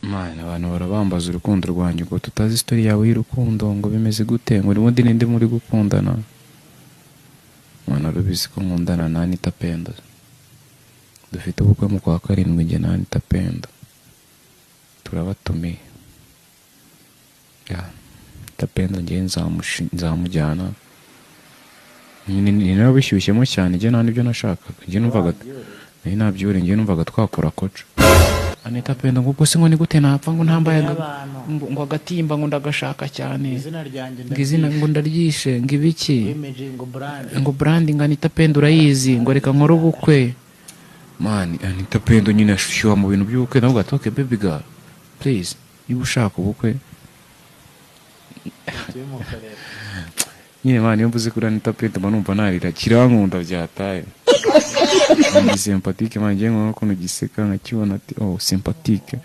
Mana, abantu barabambaza urukundo rwanjye ngo tutazi story yawe y'urukundo, ngo bimeze gute, ngo ubundi ninde muri gukundana? Mana, urabizi ko nkundana na Anita Pendo. Dufite ubukwe mu kwa 7, njye na Anita Pendo. Turabatumiye. Ya, Anita Pendo njye nzamujyana. Ni nawe bishyushyemo cyane, njye nta n'ibyo nashakaga. Njye numvaga nari nabyure, njye numvaga twakora koca. Anita Pendo ngo ubwo se ngo ni gute napfa ngo ntambaye Y'abantu. ngo agatimba ngo ndagashaka cyane. Izina ryanjye. Ngo izina ngo ndaryishe, ngo ibiki. Image, ngo brand. Ngo branding, Anita Pendo urayizi, ngo reka nkore ubukwe. Man, Anita Pendo nyine ashyuha mu bintu by'ubukwe, navuga ati: "Okay baby girl, please, niba ushaka ubukwe." Tubimukorera. Nyine man, iyo mvuze kuri Anita Pendo mba numva narira, kirankunda byataye. Ni sympathique man, ngiye nkubona ukuntu giseka nkakibona ati: "Oh, sympathique."